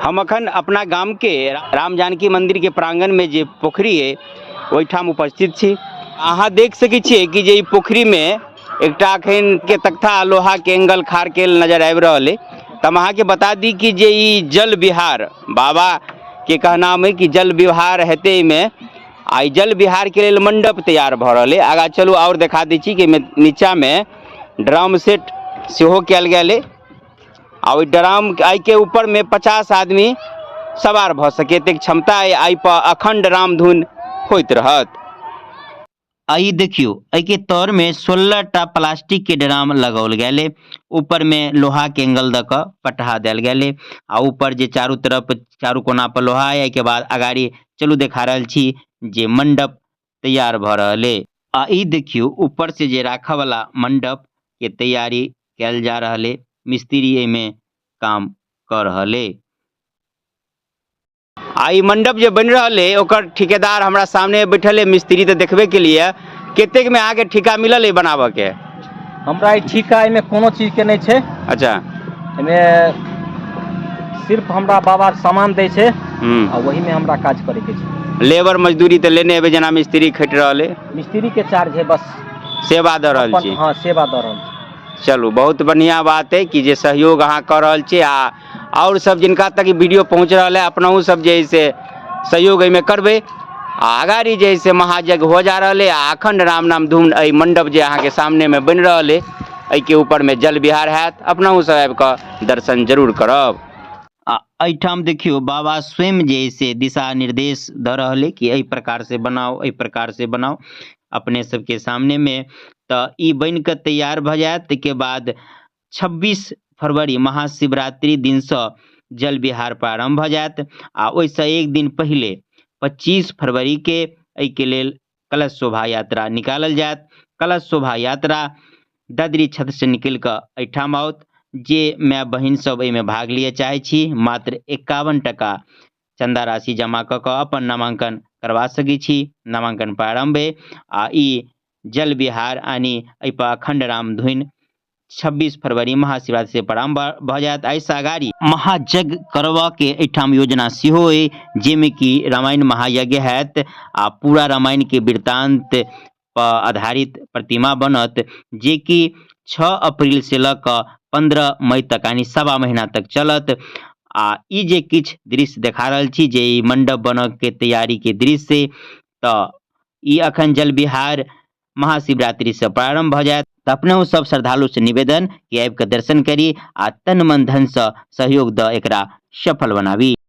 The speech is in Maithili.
हम अखन अपना गामके राम जानकी मन्दिरके प्राङ्गणमे जे पोखरि अइ ओहिठाम उपस्थित छी। अहाँ देख सकै छियै कि जे ई पोखरिमे एकटा अखन के तख्ता लोहाके एंगल खाड़ कयल नजर आबि रहल अइ। तऽ हम अहाँके बता दी कि जे ई जल विहार बाबाके कहनाम अइ कि जल विहार हेतै एहिमे आ ई जल विहारके लेल मण्डप तैयार भऽ रहल अइ। आगाँ चलू आओर देखा दै छी कि एहिमे नीचाँमे ड्रम सेट सेहो कयल गेल अइ आ ओहि ड्राम एहिके ऊपरमे 50 आदमी सवार भऽ सकै एतेक क्षमता अइ। एहिपर अखण्ड रामधुन होइत रहत। आ ई देखियौ एहिके तरमे 16 टा प्लास्टिकके ड्राम लगाओल गेल अइ, ऊपरमे लोहाके एंगल दऽ कऽ पटहा देल गेल अइ आ ऊपर जे चारू तरफ चारू कोना पर लोहा अइ। एहिके बाद अगाड़ी चलू देखा रहल छी जे मंडप तैयार भऽ रहल अइ। आ ई देखियौ ऊपर से जे राखऽ वाला मंडप के तैयारी कयल जा रहल अइ, मिस्त्री एहिमे काम कऽ रहल अइ। आ ई मंडप जे बनि रहल अइ ओकर ठिकेदार हमरा सामने बैठल अइ, मिस्त्री तऽ देखबे केलियै। कतेक मे अहाँके ठिका मिलल अइ बनाबऽ के? हमरा ई ठिका एहिमे कोनो चीज के नहि छै। अच्छा। एहिमे सिर्फ हमरा बाबा सामान दै छै आ वही में हमरा काज करे के छै। लेबर मजदूरी तऽ लेने हेबै, जेना मिस्त्री खटि रहल अइ? मिस्त्री के चार्ज है बस। सेवा दऽ रहल छी? हँ, सेवा दऽ रहल छी। चलू बहुत बढ़िआँ बात अइ कि जे सहयोग अहाँ कऽ रहल छी आ आओर सब जिनका तक ई वीडियो पहुँच रहल है अपनहु सब जे है से सहयोग एहिमे करबै। आ अगाड़ी जे है से महायज्ञ हो जा रहल है आ अखण्ड राम नाम धुन एहि मण्डप जे अहाँके सामनेमे बनि रहल अइ एहिके ऊपरमे जल विहार हैत, अपनहु सब आबि कऽ दर्शन जरूर करब। आ एहिठाम देखियौ बाबा स्वयं जे है से दिशा निर्देश दऽ रहल अइ कि एहि प्रकार से बनाउ, एहि प्रकार से बनाउ। अपने सबके सामनेमे तऽ ई बनि कऽ तैयार भऽ जायत। ताहिके बाद 26 फरवरी महाशिवरात्रि दिनसँ जल विहार प्रारम्भ भऽ जायत आ ओहिसँ एक दिन पहिले 25 फरवरीके एहिके लेल कलश शोभा यात्रा निकालल जायत। कलश शोभा यात्रा ददरी क्षेत्रसँ निकलि कऽ एहिठाम आओत। जे माय बहिन सब एहिमे भाग लिअ चाहै छी मात्र 51 टका चंदा राशि जमा कऽ कऽ अपन नामांकन करवा सकै छी। नामांकन प्रारम्भ अइ आ ई जल विहार यानी एहिपर अखण्ड राम धुनि 26 फरवरी महाशिवरात्रि से प्रारंभ भऽ जायत। एहिसँ अगाड़ी महायज्ञ करबऽके एहिठाम योजना सेहो अइ, जाहिमे कि रामायण महायज्ञ हैत आ पूरा रामायणके वृत्तांत पर आधारित प्रतिमा बनत, जेकि 6 अप्रैल से लऽ कऽ 15 मई तक यानी सवा महीना तक चलत। आ ई जे किछु दृश्य देखा रहल छी जे ई मंडप बनऽ के तैयारी के दृश्य, तऽ ई अखन जल विहार महाशिवरात्रि से प्रारंभ भऽ जायत। तऽ अपनहु सब श्रद्धालु से निवेदन कि आबि कऽ दर्शन करी आ तन मन धन से सहयोग दऽ एकरा सफल बनाबी।